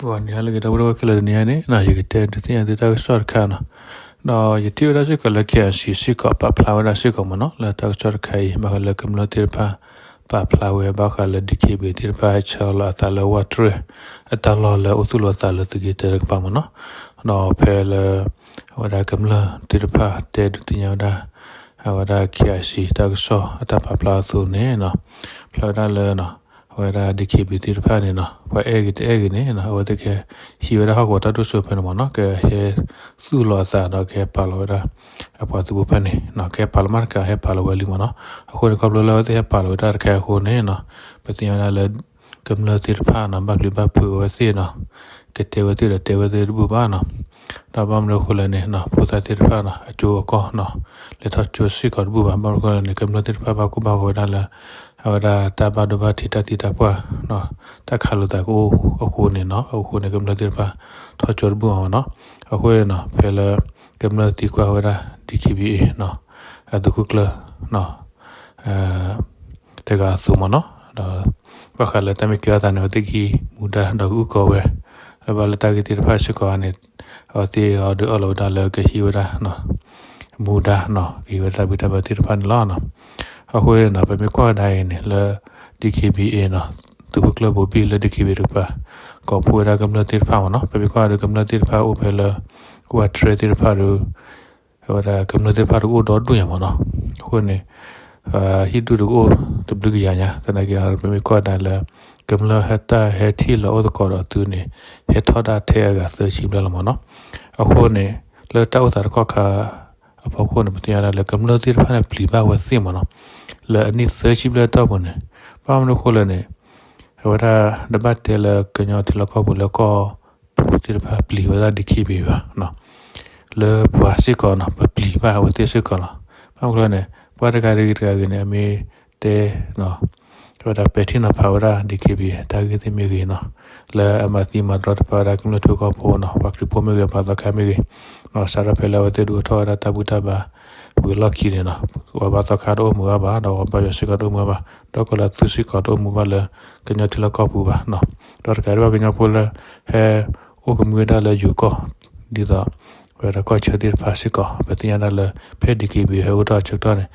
ဂီၤနံၤဟါလၢအဂ့ၤ ဒီပုၢ်ဝဲၢ်ခဲလၢာ် တနံၤအံၤန့ၣ် ယကတဲဒုးသ့ၣ်ညါသုတၢ်ကစီၣ်တခါနီၤ. ဒီးယထံၣ်ဝဲဒၣ်စ့ၢ်ကီးလၢ KIC စ့ၢ်ကီးပာ်ဖျါဝဲဒၣ်စ့ၢ်ကီးမ့ၢ်နီၤ လၢတၢ်ကစီၣ်တခါအံၤ ဘၣ်ဃးလၢကမျၢၢ်သ့ၣ်တဖၣ် ပာ်ဖျါဝဲဘၣ်ဃးလၢ DKBA သ့ၣ်တဖၣ်ဟဲဆၢလီၤအသးလၢဝၢ်တြဲၢ် အတၢ်လီၢ်လၢအိၣ်သူၣ်လီၤသးလၢသုးက့တၢတကပၤမ့ၢ်နီၤ. ဒီးဖဲလၢ အဝဲဒၣ်ကမျၢၢ်သ့ၣ်တဖၣ်တဲဒုးသ့ၣ်ညါဝဲဒၣ် အဝဲဒၣ် KIC တၢ်ကစီၣ်အတၢ်ပာ်ဖျါအသိးန့ၣ်နီၤ ဖျါဝဲဒၣ်လၢ အဝဲဒၣ် DKBA သ့ၣ်တဖၣ်န့ၣ်နီၤ ပှၤအဲၣ်ဂ့ၤတအဲၣ်ဂ့ၤန့ၣ်နီၤ အဝဲသ့ၣ်ကဟဲဟံးဝဲဒၣ်ဟီၣ်ကဝီၤတၢ်ဒိၣ်စိဖဲန့ၣ်မ့ၢ်နီၤ ကဟဲသူၣ်လီၤအသးဒီးကဟဲပာ်လီၤဝဲဒၣ် အပှၤသုးဖိဖဲန့ၣ်နီၤ ကဟဲပာ်လီၤမးတကး ဟဲပာ်လီၤဝဲလံမ့ၢ်နီၤ. အဃိန့ၣ် ခီဖျိလၢအဝဲသ့ၣ်ဟဲပာ်လီၤဝဲဒၣ်တခါအဃိန့ၣ်နီၤ ပသ့ၣ်ညါဝဲဒၣ်လၢ ကမျၢၢ်သ့ၣ်တဖၣ်နီၤ ဘၣ်ပျံၤဘၣ်ဖုးအဝဲသ့ၣ်နီၤ ကတဲဝဲသ့ၣ်ဒီးတဲဝဲသ့ၣ်တဘူၣ်ဘၣ်နီၤ. ဒီးဘၣ်မနုၤအဃိလဲၣ်န့ၣ်နီၤ ဖိသၣ်သ့ၣ်တဖၣ်နီၤ အကၠိအကီၢ်နီၤ လဲၤထီၣ်ကၠိစ့ၢ်ကီးတဘူၣ်ဘၣ်. ဘၣ်မနုၤအဃိလဲၣ်န့ၣ် ကမျၢၢ်သ့ၣ်တဖၣ်ဘၣ်ကူဘၣ်ဂာ်ဝဲဒၣ်လၢ အဝဲဒၣ်တၢ်ဘၣ်ဒိဘၣ်ထံးတၢ်သံတၢ်ပှၢ် တၢ်ခးလိာ်သးကအိၣ်အဃိန့ၣ်နီၤ အဃိန့ၣ် ကမျၢၢ်သ့ၣ်တဖၣ် ထီၣ်ကၠိတဘူၣ်ဘၣ်မ့ၢ်နီၤ. အဃိန့ၣ်နီၤ ဖဲလၢ ကမျၢၢ်သံကွၢ်ဝဲဒၣ် DKBA နီၤ အသုးခိၣ်ကျၢၢ်နီၤ တဂၤအသိးမ့ၢ်နီၤ ဒီး ဘၣ်ဃးလၢတၢ်မ့ၢ်ကဲထီၣ်သးန့ၣ် အဝဲသ့ၣ်ကဟံးမူဒါဒီးကအုၣ်ကီၤဝဲ လၢဘၣ်လၢတၢ်ဂ့ၢ်သ့ၣ်တဖၣ်စ့ၢ်ကီးန့ၣ် အဝဲသ့ၣ်အီၤဒုးအၢၣ်လီၤဝဲဒၣ်လၢကဟံးဝဲဒၣ် မူဒါနီၤ ကဟံးဝဲဒၣ်တၢ်ဘံၣ်တၢ်ဘၢသ့ၣ်တဖၣ်န့ၣ်လီၤ. အဃိန့ၣ်နီၤ ပမ့ၢ်ကွၢ်ဝဲဒၣ်အံၤန့ၣ် လၢ DKBA နီၤ သုးခိၣ်ကျၢၢ်ဘိဘံၣ်လၢ DKBA တကပၤ ကိးဖှိၣ်ဝဲဒၣ်ကမျၢၢ်သ့ၣ်တဖၣ်မ့ၢ်နီၤ ပမ့ၢ်ကွၢ်ဒီးကမျၢၢ်သ့ၣ်တဖၣ်အိၣ်ဖဲလၢ ဝၢ်တြဲၢ်သ့ၣ်တဖၣ်ဒီး အဝဲဒၣ်ကမျၢၢ်သ့ၣ်တဖၣ်တအိၣ်ဒီဒူၣ်ညါမ့ၢ်နီၤ. အဃိန့ၣ် ဟံၣ်ဒူၣ်တကအိၣ်တဘျုးကယၤညါ သနာ်က့ ပမ့ၢ်ကွၢ်ဒၣ်လၢ ကမျၢၢ်ဟဲတၢ်ဟဲထံၣ်လီၤအိၣ်သကိးဒီးအသုးန့ၣ် ဟဲထီၣ်ဒၣ်ထဲအဂၤသၢဆံဘျဲၣ်လီၤမ့ၢ်နီၤ. အဃိန့ၣ် လၢတၢ်အိၣ်သးတခီခါအဖီခိၣ်န့ၣ် ပသ့ၣ်ညါဒၣ်လၢကမျၢၢ်သ့ၣ်တဖၣ်န့ၣ်ပျံၤဘၣ်ဝဲသ့ၣ်မ့ၢ်နီၤ. လၢအနံၣ်သၢဆံဘျဲၣ်အတီၢ်ပူၤန့ၣ် ဘၣ်မနုၤအဃိလဲၣ်န့ၣ် အဝဲဒၣ်တဘၣ်တဲလၢကညီထံလီၢ်ကီၢ်ပူၤလၢကီၢ်ပူၤသ့ၣ်တဖၣ်ပျံၤဝဲဒၣ် DKBA ဘၣ် လၢပှၤစ့ၢ်ကီးနီၤ ပပျံၤဘၣ်အဝဲသ့ၣ်စ့ၢ်ကီးလီၤ. ဘၣ်မနုၤအဃိလဲၣ်န့ၣ် ပှၤတဂၤတဂ့ၤတဂၤဂ့ၤန့ၣ် အမ့ၢ်တဲ အဝဲဒၣ်ပဲာ်ထံနီၤဖးဝဲဒၣ် DKBA တၢ်ဂ့ၢ်သ့ၣ်မ့ၢ်ဂ့ၤနီၤ လၢအမၤသံမၤတရီတဖၣ်ဝဲဒၣ်ကမျၢၢ်ထံကီၢ်ဖိနီၤ ပှၤခရံာ်ဖိမ့ၢ်ဂ့ၤ ပှၤသီခါမ့ၢ်ဂ့ၤ စးထီၣ်ဖဲလၢအဝဲသ့ၣ်ဒုးအိၣ်ထီၣ်ဝဲဒၣ်တၢ်ဘူၣ်တၢ်ဘါ ဝံၤအလီၢ်ခံန့ၣ်နီၤ ပှၤဘါသီခါတအိၣ်မုာ်ဘၣ်ဘၣ် ဒီးပှၤဘါယွၤစ့ၢ်ကီးတအိၣ်မုာ်ဘၣ် ဒီးကီၢ်လၢသုးစ့ၢ်ကီးတအိၣ်မုာ်ဘၣ်လၢ ကညီထံလီၢ်ကီၢ်ပူၤဘၣ်နီၤ ဒီးတကးဒံးဘၣ်ကညီဖိလၢ ဟဲ အိၣ်ကမံဝဲဒၣ်လၢယိၤကီၢ် ဒ်သိး ဝဲဒၣ်ကီၢ်ဆၢသ့ၣ်တဖၣ်စ့ၢ်ကီး ပသ့ၣ်ညါဒၣ်လၢ ဖဲ DKBA ဟဲအိၣ်ထီၣ်အဆၢကတီၢ်န့ၣ်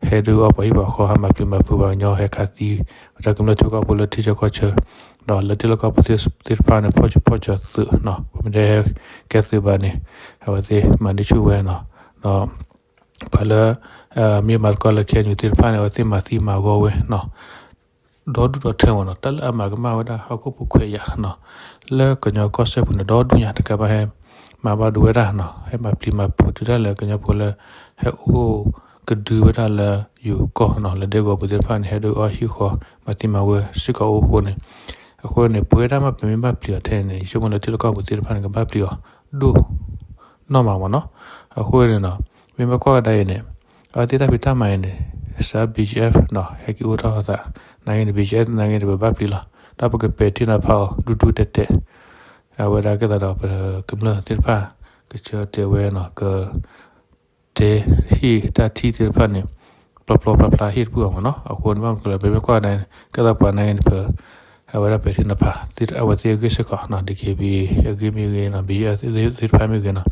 ဟဲဒုးအီပှၤဟံၣ်ပှၤဃီ ဟဲမၤပျံၤမၤဖုးပှၤကညီ ဟဲခးသံ ဝဲဒၣ်ကမျၢၢ်ထံကီၢ်ဖိလၢထံဆၢကီၢ်ဆၢ ဒီးလၢထံလီၢ်ကီၢ်ပူၤသ့ၣ်တဖၣ်န့ၣ် ဖီၣ်ဆူၣ်ဖီၣ်စၢၤသုးနီၤ ပမ့ၢ်တဲဟဲကဲသုးဘၣ်န့ၣ် အဝဲသ့ၣ်မၤန့ၢ်ဆူၣ်ဝဲနီၤ ဒီး ပှၤလၢ မ့ၢ်မၤသကိးလၢ KNU သ့ၣ်တဖၣ်န့ၣ် အဝဲသ့ၣ်မၤသံမၤဂီၤဝဲနီၤ ဒီဒူၣ်ဒီထၢမ့ၢ်နီၤ တၢ်လၢအမၤကမၣ်ဝဲဒၣ်ဟီၣ်ခိၣ်ဖိခွဲးယာ်နီၤ လၢကညီကီၢ်စဲၣ်ပူၤန့ၣ် ဒီဒူၣ်ညါတကးဘၣ်ဟဲ မၤဘၣ်ဒိဝဲဒၣ်နီၤ ဟဲမၤပျံၤမၤဖုးတုၤဒၣ်လဲာ်ကညီဖိလၢ ဟဲအိၣ်ကဒုဝဲဒၣ်လၢယိၤကီၢ်နီၤ လၢဒဲကဝီၤပူၤသ့ၣ်တဖၣ်န့ၣ် ဟဲဒုးအီဟံၣ်ဃီ မၤသံမၤဝဲစ့ၢ်ကီးအိၣ်အဃိန့ၣ် အဃိန့ၣ် ပဝဲဒၣ်မ့ၢ်ပမ့ၢ်ဘၣ်ပျံၤအီၤထဲန့ၣ် ယဆိကမိၣ်လၢထံလီၢ်ကီၢ်ပူၤသ့ၣ်တဖၣ်န့ၣ် ကဘၣ်ပျံၤအီၤ ဒိၣ် နီၢ်မးမ့ၢ်နီၤ အဃိန့ၣ်နီၤ မ့ၢ်ဘၣ်ကွၢ်ကဒါအံၤန့ၣ် အဝဲသ့ၣ်တၢ်ဖံးတၢ်မၤအံၤန့ၣ် စး BGF နီၤ ဟဲက့ၤအိၣ်ထီၣ်အသး နာ်က့န့ၣ် BGF နာ်က့န့ၣ် ပဘၣ်ပျံၤလီၤ ဒီးပကပဲာ်ထံနီၤဖးအီၤ ဒူဒူတဲာ်တဲာ် အဝဲဒၣ်ကဲသးဒီးပကမျၢၢ်သ့ၣ်တဖၣ် ကဆၢတဲာ်ဝဲနီၤ က တဲဟ့ၣ်တၢ်ထံၣ်သ့ၣ်တဖၣ်န့ၣ် ပျီပျီဖျါဖျါဟ့ၣ်တဖုအီၤမ့ၢ်နီၤ အဃိန့ၣ်ဘၣ်မနုၤလဲၣ် ပမ့ၢ်ကွၢ်ကဒါန့ၣ် ကဲသးပှၤနာ်က့န့ၣ် ပ အဝဲဒၣ်ပဲာ်ထံနီၤဖး အဝဲသ့ၣ်အဂ့ၢ်စ့ၢ်ကီးနီၤ DKBA အဂ့ၢ်မ့ၢ်ဂ့ၤနီၤ BGF သ့ၣ်တဖၣ်မ့ၢ်ဂ့ၤနီၤ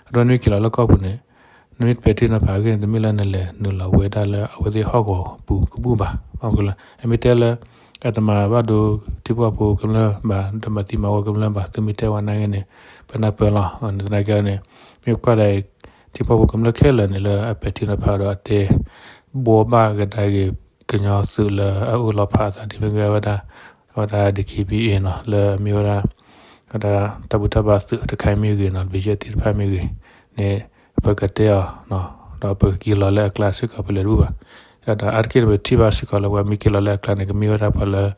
အဒိနမ့ၢ်က့ၤလီၤလၢကီၢ်ပူၤန့ၣ် နမ့ၢ်ပဲာ်ထံနီၤဖးအဂ့ၢ်န့ၣ် တမ့ၢ်လၢနလဲၤနုာ်လီၤဝဲဒၣ်လၢအဝဲသ့ၣ်ဟီၣ်ကဝီၤပူၤကဘူၣ်ဘၣ် ဘၣ်မနုၤလဲၣ် အမ့ၢ်တဲလၢ အတမၤဘၣ်ဒိထံဖိကီၢ်ဖိကမျၢၢ်ဘၣ် တမၤသံမၤဝဲကမျၢၢ်ဘၣ် သုမ့ၢ်တဲဝဲနာ်က့န့ၣ် ပနၢ်ပၢၢ်လီၤ သနာ်က့န့ၣ် မ့ၢ်ကွၢ်ဒၣ်အံၤ ထံဖိကီၢ်ဖိကမျၢၢ်ခဲလၢာ်န့ၣ် လၢအပဲာ်ထံနီၤဖးဒီးအတဲ ဘှီဘၣ်ကဒါက့ၤ ကညီသုးလၢအအိၣ်လီၤဖးအသးဒ်မ့ၢ်ဂ့ၤဝဲဒၣ် အဝဲဒၣ် DKBA နီၤ လၢအမ့ၢ်ဝဲဒၣ် အဝဲဒၣ်တၢ်ဘူၣ်တၢ်ဘါသုးတခါမ့ၢ်ဂ့ၤနီၤ BGF သ့ၣ်တဖၣ်မ့ၢ်ဂ့ၤန့ၣ် ပကတဲအီၤ ဒီးပကက့ၤလီၤလၢအကျါစ့ၢ်ကီးပလဲၤတဘူၣ်ဘၣ် ဒီးအါတက့ၢ်န့ၣ် ပထံၣ်ဘၣ်စ့ၢ်ကီးလၢပှၤမ့ၢ်က့ၤလီၤလၢအကျါန့ၣ် ကမ့ၢ်ဝဲဒၣ်ပှၤလၢ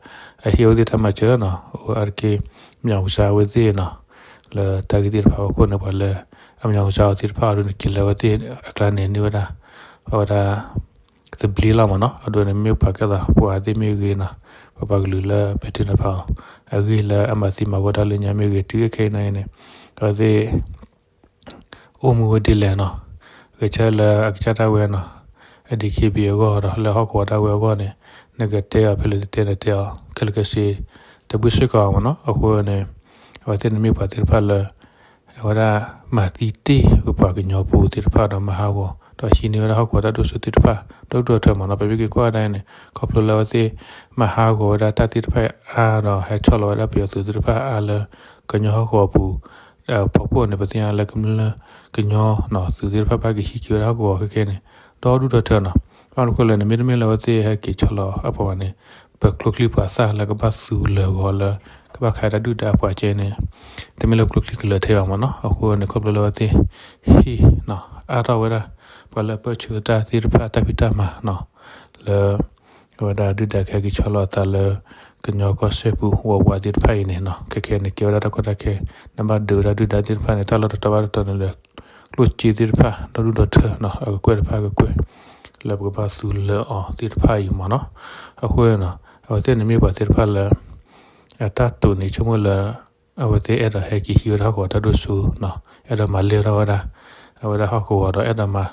အဟ့ၣ်အဝဲသ့ၣ်တၢ်မၤစၢၤနီၤ အိၣ်အါတက့ၢ် မၠီၤကစၢ်အဝဲသ့ၣ်နီၤ လၢတၢ်ဂ့ၢ်သ့ၣ်တဖၣ်အဃိန့ၣ် ပှၤလၢ အမၠီၤကစၢ်အီၤသ့ၣ်တဖၣ်အဒိန့ၣ် က့ၤလၢအဝဲသ့ၣ်အကျါန့ၣ် န့ၢ်ဝဲဒၣ် အဝဲဒၣ် သဘျ့လီၤမ့ၢ်နီၤ အဒိန့ၣ် မ့ၢ်ပှၤကဲသးပှၤသ့ၣ်မ့ၢ်ဂ့ၤနီၤ ပပှၤကလုာ်လၢပဲာ်ထံနီၤဖးအီၤ အဂ့ၢ်လၢအမၤသံမၤဝဲဒၣ်လၢညါမ့ၢ်ဂ့ၤ တုၤခဲအံၤန့ၣ် အဝဲသ့ၣ် အိၣ်မူဝဲဒ်လဲၣ်နီၤ ဂဲၤဆၢလၢအကစၢ်ဒၣ်ဝဲနီၤ အ DKBA အဂီၢ်ဒီးလၢဟီၣ်ကဝီၤဒၣ်ဝဲအဂီၢ်န့ၣ် နကတဲအီၤဖဲလဲၣ်တတဲနတဲအီၤ ခဲလၢာ်ခဲဆ့ တဘှံးစ့ၢ်ကီးမ့ၢ်နီၤ အဃိန့ၣ် အဝဲသ့ၣ်န့ၣ်မ့ၢ်ပှၤသ့ၣ်တဖၣ်လၢ အဝဲဒၣ်မၤသံတ့ၢ်ပပှၤကညီဖိသ့ၣ်တဖၣ်ဒီးမၤဟးဂီၤ ဒီးဟံးန့ၢ်ဝဲဒၣ်ဟီၣ်ကဝီၤတၢ်ဒိၣ်စိသ့ၣ်တဖၣ် ဒီဒူၣ်ဒီထၢမးနီၤ. ပမ့ၢ်က့ၤကွၢ်ဝဲဒၣ်အံၤန့ၣ် ခီဖျိလၢအဝဲသ့ၣ်မၤဟးဂီၤဝဲဒၣ်တၢ်သ့ၣ်တဖၣ်အါဒီး ဟဲဆီလီၤဝဲဒၣ်ပယီၤသုးသ့ၣ်တဖၣ်အါလၢ ကညီဟီၣ်ကဝီၤပူၤ ဖီခိၣ်န့ၣ် ပသ့ၣ်ညါလၢကမျၢၢ်ကညီနီၤ သုးသ့ၣ်တဖၣ်ဘၣ်က့ၤဟံးက့ၤဝဲဒၣ်ဟီၣ်ကဝီၤခဲခဲန့ၣ် ဒီဒူၣ်ဒီထၢနီၤ. ဘၣ်မနုၤအဃိလဲၣ်န့ၣ် မ့တမ့ၢ်လၢအဝဲသ့ၣ်ဟဲက့ၤဆီလီၤအပှၤန့ၣ် ပကျိချံပှၤသၣ်လၢကဘၣ်သူလၢာ်ဂီၤလၢ ကဘၣ်ခးတၢ်ဒုၣ်ဒါအပှၤကဲန့ၣ် တမ့ၢ်လၢကျိချံကလၢာ်ထဲဘၣ်မးနီၤ. အဃိန့ၣ် ခီဖျိလၢအဝဲသ့ၣ်ဟ့ၣ်နီၤ အါထီၣ်ဝဲဒၣ် ပှၤလၢအပၢၢ်ဆၢတၢ်သ့ၣ်တဖၣ်တၢ်ဖံးတၢ်မၤနီၤ လၢ အဝဲဒၣ်ဒုၣ်ဒါကဟဲက့ၤဆီလီၤအသးလၢ ကညီကီၢ်စဲၣ်ပူၤ ဝီဝါသ့ၣ်တဖၣ်အံၤန့ၣ်နီၤ ခဲခဲန့ၣ် ကဲဝဲဒၣ်တၢ်ကီတၢ်ခဲ နဘၣ်ဒုးဝဲဒၣ်ဒုၣ်ဒါသ့ၣ်တဖၣ်န့ၣ် တၢ်လီၢ်တတီၤဘၣ်တတီၤန့ၣ်လၢ ကျိၣ်စ့သ့ၣ်တဖၣ် ဒီဒူၣ်ဒီထၢနီၤ အကကွဲၢ်တဖၣ်ကကွဲၢ် လၢပကဘၣ်သူလၢာ်အီၤသ့ၣ်တဖၣ်အံၤမးနီၤ. အဃိနီၤ အဝဲသ့ၣ်န့ၣ်မ့ၢ်ပှၤသ့ၣ်တဖၣ်လၢ အတၢ်တိာ်န့ၣ်ဆိကမိၣ်လၢ အဝဲသ့ၣ်အဲၣ်ဒိးဟဲက့ၤဟံးဝဲဒၣ်ဟီၣ်ကဝီၤတၢ်ဒိၣ်စိနီၤ အဲၣ်ဒိးမၤလဲၢ်ထီၣ်ဝဲဒၣ် အဝဲဒၣ်ဟီၣ်ကဝီၤဒီးအဲၣ်ဒိးမၤ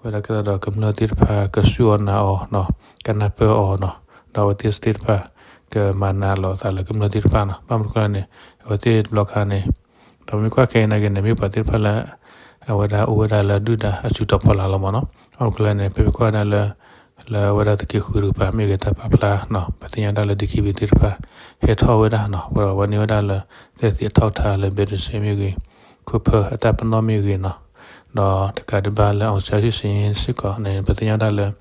ဝဲဒၣ်ကဲသးဒီးကမျၢၢ်သ့ၣ်တဖၣ်ကစူၢ်အီၤနာ်အီၤနီၤ ကနၢ်ပၢၢ်အီၤနီၤ ဒီးအဝဲသ့ၣ်သ့ၣ်တဖၣ် ကမၤနးလီၤအသးလၢကမျၢၢ်သ့ၣ်တဖၣ်နီၤ. ဘၣ်မနုၤအဃိလဲၣ်န့ၣ် အဝဲသ့ၣ်တဘျီခါန့ၣ် ဒီးမ့ၢ်ကွၢ်ခဲအံၤနာ်က့န့ၣ် မ့ၢ်ပှၤသ့ၣ်တဖၣ်လၢ အဝဲဒၣ်အိၣ်ဝဲဒၣ်လၢဒုၣ်ဒါအစုတီၤဖီလာ်လီၤမးနီၤ. ဘၣ်မနုၤအဃိလဲၣ်န့ၣ် ပမ့ၢ်ကွၢ်ဝဲဒၣ်လၢ လၢအဝဲဒၣ်သုးက့ဃုတကပၤ မ့ၢ်ဂ့ၤတၢ်ပာ်ဖျါနီၤ ပသ့ၣ်ညါဒၣ်လၢ DKBA သ့ၣ်တဖၣ် ဟဲထီၣ်ဝဲဒၣ်နီၤ ဝဲဒၣ်ဝဲန့ၢ်ဝဲဒၣ်လၢ သက်သေအထောက်အထား လၢ ဘဲဒစဲမ့ၢ်ဂ့ၤ ခိၣ်ဖၢအတၢ်ပနီၣ်မ့ၢ်ဂ့ၤနီၤ ဒီးတကးဒံးဘၣ်လၢ အောင်ဆန်းစုကြည် စ့ၢ်ကီးန့ၣ် ပသ့ၣ်ညါဒၣ်လၢ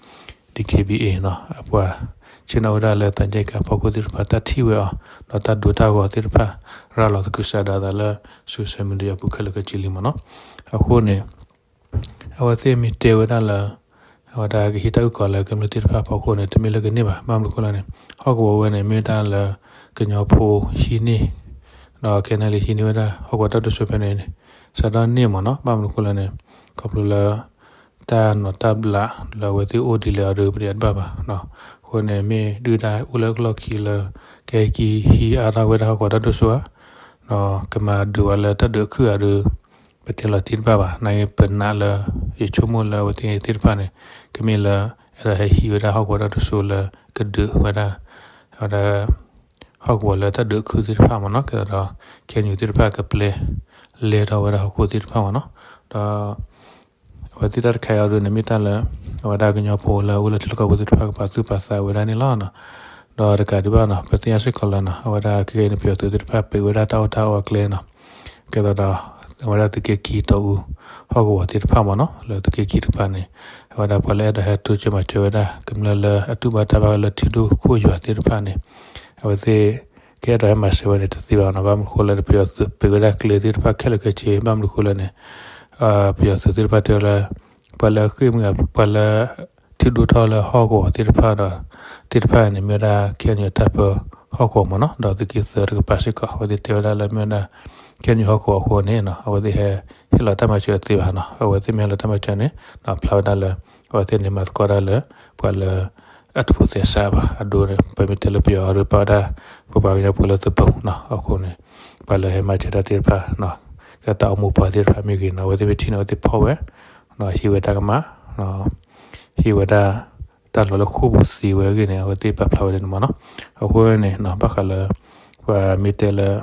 DKBA နီၤ အပှၤ ဆ့ၣ်နီၤဝဲဒၣ်လၢ သံချပ်ကာ ဖီခိၣ်သ့ၣ်တဖၣ် တၢ်ထံၣ်ဝဲအီၤ ဒီးတၢ်ဒိတၢ်ဂီၤသ့ၣ်တဖၣ် ရၤလီၤသကုၤဆးဒးအသးလၢ social media အပူၤခဲလၢာ်ခဲဆ့လံမးနီၤ. အဃိန့ၣ် အဝဲသ့ၣ်မ့ၢ်တဲဝဲဒၣ်လၢ အဝဲဒၣ်ကဟံးတၢ်အုၣ်ကီၤလၢကမျၢၢ်သ့ၣ်တဖၣ်အဖီခိၣ်န့ၣ် တမ့ၢ်လၢကန့ၢ်ဘၣ်. ဘၣ်မနုၤအဃိလဲၣ်န့ၣ် ဟီၣ်ကဝီၤဝဲန့ၣ် မ့ၢ်ဝဲဒၣ်လၢကညီဖိဟံးန့ၢ် ဒီး KNLA ဟံးန့ၢ်ဝဲဒၣ် ဟီၣ်ကဝီၤတၢ်ဒိၣ်စိဖဲန့ၣ် စးထီၣ်န့ၢ်မးနီၤ. ဘၣ်မနုၤအဃိလဲၣ်န့ၣ် ခီဖျိလၢ တၢ်နီၤတၢ်ဘျးလၢအဝဲသ့ၣ်အိၣ်ဒ်လဲၣ်အီၤဒီး ပတယၤတဘၣ်ဘၣ်. အဃိန့ၣ် မ့ၢ်ဒုၣ်ဒါအိၣ်လၢကလီၢ်ခံလၢ ကဟဲက့ၤဟံးအါထီၣ်ဝဲဒၣ်ဟီၣ်ကဝီၤတၢ်ဒိၣ်စိဧါ ဒီးကမၤဒုးဝဲလၢတၢ်ဒုးအခုၣ်ဧါဒီး ပတဲလီၤတံၢ်တဘၣ်ဘၣ်. နာ်က့ပနာ်လၢ ယဆိကမိၣ်လၢအဝဲသ့ၣ်သ့ၣ်တဖၣ်န့ၣ် ကမ့ၢ်လၢ အဲၣ်ဒိးဟဲဟံးဝဲဒၣ်ဟီၣ်ကဝီၤတၢ်ဒိၣ်စိလၢကဒုးဝဲဒၣ် အဝဲဒၣ် ဟီၣ်ကဝီၤလၢတၢ်ဒုးအခုၣ်သ့ၣ်တဖၣ်မးနီၤ. ကဲသးဒီး KNU သ့ၣ်တဖၣ်ကပျဲလဲၤထီၣ်ဝဲဒၣ်ဟီၣ်ခိၣ်သ့ၣ်တဖၣ်မးနီၤ. ဒီး အဝဲသ့ၣ်တၢ်တခါအံၤအံၤဒုးန့ၣ် မ့ၢ်တၢ်လၢ အဝဲဒၣ်ကညီဖိလၢအအိၣ်လၢထံလီၢ်ကီၢ်ပူၤသ့ၣ်တဖၣ်ကပာ်သူၣ်ပာ်သးဝဲဒၣ်န့ၣ်လီၤ. ဒီးတကးဒံးဘၣ်နီၤ ပသ့ၣ်ညါစ့ၢ်ကီးလၢနီၤ အဝဲဒၣ်ခဲကနံၣ်အံၤန့ၣ် ပယီၤသုးသ့ၣ်တဖၣ်ပံးဝဲဒၣ်တၢ်အီၣ်တၢ်အီအကျဲနီၤ. ကဲသးဒီး အဝဲဒၣ်သုးက့ခံတီအူ ဟီၣ်ကဝီၤသ့ၣ်တဖၣ်မးနီၤ လၢသုးက့ခံတကပၤန့ၣ် အဝဲဒၣ်ပှၤလၢအဲၣ်ဒိးဟဲတိစၢၤမၤစၢၤဝဲဒၣ် ကမျၢၢ်လၢအတူၢ်ဘၣ်တၢ်ဘၣ်လၢထံဒိၣ်ခိၣ်ယွၤသ့ၣ်တဖၣ်န့ၣ် အဝဲသ့ၣ် ကအဲၣ်ဒိးဟဲမၤစၢၤဝဲန့ၣ်တသ့ဘၣ်နီၤ. ဘၣ်မနုၤအဃိလဲၣ် ပယီၤသုးပံးဝဲဒၣ်ကျဲသ့ၣ်တဖၣ်ခဲလၢာ်ခဲဆ့ ဘၣ်မနုၤအဃိလဲၣ်န့ၣ် ပယီၤသုးသ့ၣ်တဖၣ်တဲဝဲလၢ ပှၤလၢအဃ့ၢ်မှံဟး ပှၤလၢ ထံဒိၣ်ထီၣ်လၢဟီၣ်ကဝီၤသ့ၣ်တဖၣ်ဒီး သ့ၣ်တဖၣ်န့ၣ် မ့ၢ်ဝဲဒၣ် KNU တၢ်ပၢဟီၣ်ကဝီၤမးနီၤ. ဒီးသုးက့သၢတကပၤစ့ၢ်ကီး အဝဲသ့ၣ်တဲဝဲဒၣ်လၢမ့ၢ်ဝဲဒၣ် KNU ဟီၣ်ကဝီၤအဃိန့ၣ် အဝဲသ့ၣ်ဟဲ ဟ့ၣ်လီၤတၢ်မၤစၢၤတသ့ဘၣ်နီၤ. အဝဲသ့ၣ်မ့ၢ်ဟ့ၣ်လီၤတၢ်မၤစၢၤန့ၣ် ဖျါဝဲဒၣ်လၢ အဝဲသ့ၣ်န့ၣ်မၤသကိးတၢ်လၢ ပှၤလၢ အတဖိးသဲစးဘၣ် အဒိန့ၣ် ပမ့ၢ်တဲလၢပယီၤအဒိ ပာ်ဝဲဒၣ် ပပှၤကညီဖိလၢသဘိနီၤ. အဃိန့ၣ် ပှၤလၢဟဲမၤစၢၤတၢ်သ့ၣ်တဖၣ် ကတၢ်အိၣ်မူပှၤသ့ၣ်တဖၣ်မ့ၢ်ဂ့ၤနီၤ အဝဲသ့ၣ်မ့ၢ်ထံၣ်န့ၣ် အဝဲသ့ၣ်ဖီၣ်ဝဲ ဟ့ၣ်ဝဲတၢ်ကမၣ် ဟ့ၣ်ဝဲဒၣ် တၢ်လီၢ်လၢဃိာ်ပူၤသ့ဝဲအဂ့ၢ်န့ၣ် အဝဲသ့ၣ်ပာ်ဖျါဝဲဒၣ်န့ၣ်မးနီၤ. အဃိန့ၣ် ဘၣ်ဃးလၢ ပှၤမ့ၢ်တဲလၢ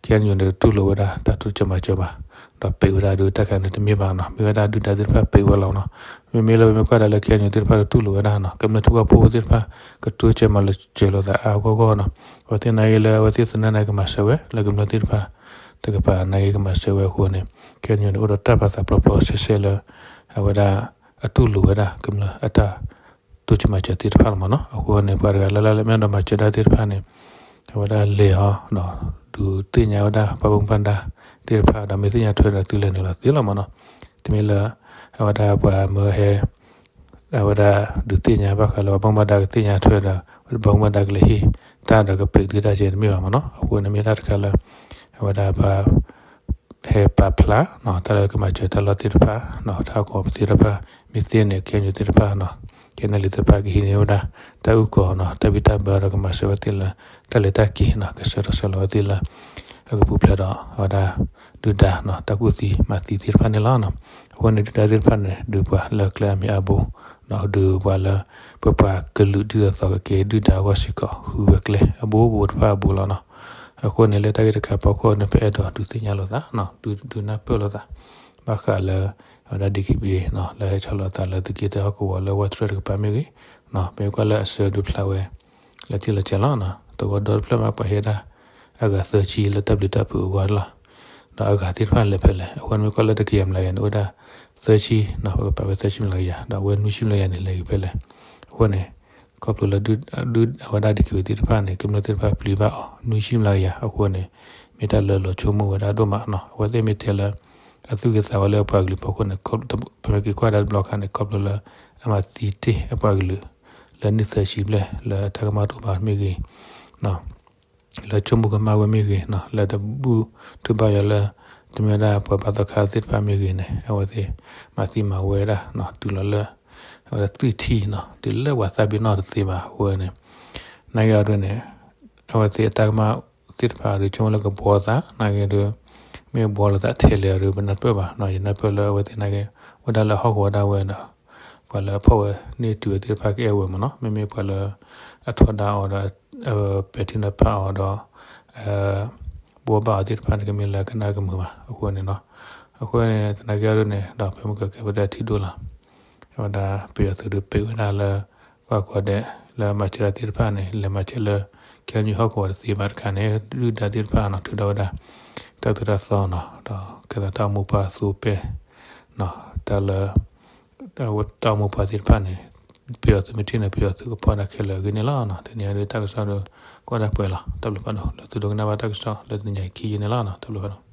KNU န့ၣ် တတူၢ်လိာ်ဝဲဒၣ် တၢ်တိစၢၤမၤစၢၤဘၣ်, ဒီးပံးဝဲဒၣ်ဒုးတၢ်ခါန့ၣ်တမ့ၢ်ဘၣ်နီၤ. မ့ၢ်ဝဲဒၣ်ဒုၣ်ဒါသ့ၣ်တဖၣ်ပံးဝဲလီၤနီၤ. မ့မ့ၢ်လၢပမ့ၢ်ကွၢ်ဒၣ်လၢ KNU သ့ၣ်တဖၣ်တတူၢ်လိာ်ဝဲဒၣ်နီၤ. ကမျၢၢ်ထံဖိကီၢ်ဖိသ့ၣ်တဖၣ် ကတိစၢၤမၤစၢၤလိာ်သးအါအါဂီၢ်ဂီၢ်နီၤ. အဝဲသ့ၣ်နာ်က့လၢ အဝဲသ့ၣ်သနာ်က့ကမၤစၢၤဝဲ လၢကမျၢၢ်သ့ၣ်တဖၣ် တကပၤနာ်က့ကမၤစၢၤဝဲအဃိန့ၣ် KNU န့ၣ် အိၣ်ဒီးတၢ်ပာ်သးပျီပျီဆှဲဆှဲလၢ အဝဲဒၣ် အတူၢ်လိာ်ဝဲဒၣ် ကမျၢၢ်အတၢ် တိစၢၤမၤစၢၤသ့ၣ်တဖၣ်လီၤမးနီၤ. အဃိန့ၣ် ပှၤတဂၤလၢ်လၢ်လၢမ့ၢ်အဲၣ်ဒိးမၤစၢၤတၢ်သ့ၣ်တဖၣ်န့ၣ် အဝဲဒၣ်လဲၤအီၤ ဒုးသ့ၣ်ညါဝဲဒၣ် ပှၤဘၣ်မူဘၣ်ဒါသ့ၣ်တဖၣ်ဒီး မ့ၢ်သ့ၣ်ညါထွဲဒီးသုလဲၤနုာ်လီၤသ့လီၤမးနီၤ. တမ့ၢ်လၢ အဝဲဒၣ်ပှၤမၢဟဲ အဝဲဒၣ်ဒုးသ့ၣ်ညါဘၣ်ဃးလၢပှၤဘၣ်မူဘၣ်ဒါကသ့ၣ်ညါထွဲဒီး ပှၤဘၣ်မူဘၣ်ဒါကလဲၤဟ့ၣ်တၢ်ဒီးကပံးဒုးတၢ်ကဲတမ့ၢ်ဘၣ်မးနီၤ. အဃိန့ၣ်မ့ၢ်တၢ်တခါလၢ အဝဲဒၣ်ပှၤ ဟဲပာ်ဖျါ တၢ်လၢကမၤစၢၤတၢ်လီၢ်သ့ၣ်တဖၣ် တၢ်ဟီၣ်ကဝီၤပူၤသ့ၣ်တဖၣ် မ့ၢ်သ့န့ၣ် KNU သ့ၣ်တဖၣ် KNLA သ့ၣ်တဖၣ်ကဟံးန့ၢ်ဝဲဒၣ် တၢ်အုၣ်ကီၤ တၢ်ဘံၣ်တၢ်ဘၢဒီးကမၤစၢၤဝဲသ့ၣ်လၢ တၢ်လဲၤတၢ်က့ၤ ကဆှၢထီၣ်ဆှၢလီၤဝဲသ့ၣ်လၢ အကပူၤဖျဲးဒီး အဝဲဒၣ် ဒုၣ်ဒါ တၢ်ကူၣ်သံမၤသံသ့ၣ်တဖၣ်န့ၣ်လီၤ. အဃိန့ၣ်ဒုၣ်ဒါသ့ၣ်တဖၣ်န့ၣ် ဒုးပှၤလၢကျဲအမံၤအါဘိ ဒုးပှၤလၢ ပပှၤကလုာ်ဒ်သိးသိးကကဲဒုၣ်ဒါအဂီၢ်စ့ၢ်ကီး ဃုဝဲကျဲအဘိဘိတဖၣ်အဘိလီၤနီၤ. အဃိန့ၣ် လၢတၢ်ဂ့ၢ်တခါအဖီခိၣ်န့ၣ် ပအဲၣ်ဒိးဒုးသ့ၣ်ညါလိာ်သး, ဒုးနၢ်ပၢၢ်လိာ်သး ဘၣ်ဃးလၢ အဝဲဒၣ် DKBA လၢဟဲဆီလီၤသးလၢသုးက့တၢဟီၣ်ကဝီၤလၢ ဝၢ်တြၢၢ်တကပၤမ့ၢ်ဂ့ၤ, မ့ၢ်ကွၢ်လၢအဆၢဒုးဖျါဝဲ လၢထံၣ်လီၤစဲးလီၤ. သဝီဒီတဖျၢၣ်မး ပှၤဟဲဒၣ် အဂၤသၢဆံလၢတၢ်ဘျုးတၢ်ဖှိၣ်အဂီၢ်လီၤ. ဒီးအဂၤသ့ၣ်တဖၣ်လဲၤဖဲလဲၣ်. အဃိန့ၣ် မ့ၢ်ကွၢ်လၢတကယၤမျးကယၤန့ၣ် အိၣ်ဝဲဒၣ်သၢဆံ, ပကပာ်ဝဲသၢဆံမျးကယၤ, ဒီးအဝဲနွံဆံမျးကယၤန့ၣ် လဲၤဂ့ၤဖဲလဲၣ်. အဃိန့ၣ် ခီဖျိလၢ အဝဲဒၣ် DKBA သ့ၣ်တဖၣ်န့ၣ် ကမျၢၢ်သ့ၣ်တဖၣ်ပျံၤဘၣ်အီၤ နွံဆံမျးကယၤအဃိန့ၣ် မ့ၢ်တၢ်လၢလီၤဆိကမိၣ်ဝဲဒၣ်ဒိၣ်မးနီၤ. အဝဲသ့ၣ်မ့ၢ်တဲလၢ အသူၣ်ဂ့ၤသးဝါလၢအပှၤကလုာ်ဖီခိၣ်န့ၣ် ပမ့ၢ်က့ၤကွၢ်ဒၣ်တဘျီခါန့ၣ် ခီဖျိလၢအမၤသံတ့ၢ်အပှၤကလုာ် လၢနံၣ်သၢဆံဘျဲၣ် လၢအတၢ်ကမၣ်တအိၣ်ဘၣ်မ့ၢ်ဂ့ၤ လၢဆိကမိၣ်ကမၣ်ဝဲမ့ၢ်ဂ့ၤ, လၢတဘူၣ်ထုဘၣ်ယွၤလၢ တမ့ၢ်ဝဲဒၣ်ပှၤဘါသီခါသ့ၣ်တဖၣ်မ့ၢ်ဂ့ၤန့ၣ် အဝဲသ့ၣ်မၤသံမၤဝဲဒၣ် တုၤလီၤလၢ အဝဲဒၣ်သွံၣ်ထံနီၤ တုၤလၢပှၤသးပ့ၤနီၣ်တသ့ဘၣ်အဃိန့ၣ် နာ်က့အီၤဒ်န့ၣ် အဝဲသ့ၣ်အတၢ်ကမၣ်သ့ၣ်တဖၣ်ဒီး ဆိကမိၣ်လၢကဘှီသး နာ်က့ဒီး မ့ၢ်ဘှီလိာ်သးထဲလဲၣ်ဒီး ပနၢ်ပၢၢ်ဘၣ်နီၤ. ယနၢ်ပၢၢ်လၢအဝဲသ့ၣ်နာ်က့ အိၣ်ဒၣ်လၢဟီၣ်ကဝီၤဒၣ်ဝဲဒီး ပှၤလၢအဖီၣ်ဝဲန့ၢ်တုၤဝဲသ့ၣ်တဖၣ်ကအဲၣ်ဝဲမးနီၤ. မ့မ့ၢ်ပှၤလၢ အထီဒါအီၤဒီး ပဲာ်ထံနီၤဖးအီၤဒီး ဘှီဘၣ်အီၤသ့ၣ်တဖၣ်န့ၣ် ကမ့ၢ်လၢကနၣ်ကမုာ်ဘၣ်အဃိန့ၣ်နီၤ. အဃိန့ၣ် သနာ်က့အီၤဒ်န့ၣ် ဒီးဖဲမုၢ်ကကဲပဒဲထံဒိၣ်လီၤ. အဝဲဒၣ်ပယီၤသုးဒုးပ့းဝဲဒၣ်လၢ ကွၢ်ကွၢ်ဒဲး လၢမၤစၢၤတၢ်သ့ၣ်တဖၣ်န့ၣ် လဲၤမၤစၢၤလၢ KNU ဟီၣ်ကဝီၤတသ့ဘၣ်တခါန့ၣ် ဒုၣ်ဒါသ့ၣ်တဖၣ်နီၤ ထုးထီၣ်ဝဲဒၣ် တၢ်သိၣ်တၢ်သီနီၤ ဒီးကဲသးတၢ်အိၣ်မူပှၤအသိးပဲ တၢ်လၢ တၢ်အိၣ်မူပှၤသ့ၣ်တဖၣ်န့ၣ် ပယီၤသုးမ့ၢ်ထံၣ်န့ၣ် ပယီၤသုးကဖီၣ်ဒၣ်ခဲလၢာ်အဂ့ၢ်န့ၣ်လီၤ. တနံၤအံၤဒုးတၢ်ကစီၣ်ဒီး ကွၢ်ဒၣ်ပှဲၤလီၤ. တၢ်ဘျုးဖးဒိၣ် လၢသုဒိကနၣ်ဘၣ်တၢ်ကစီၣ်လၢတနံၤအံၤခံယုၢ်န့ၣ်လီၤ. တၢ်ဘျုးဖးဒိၣ်.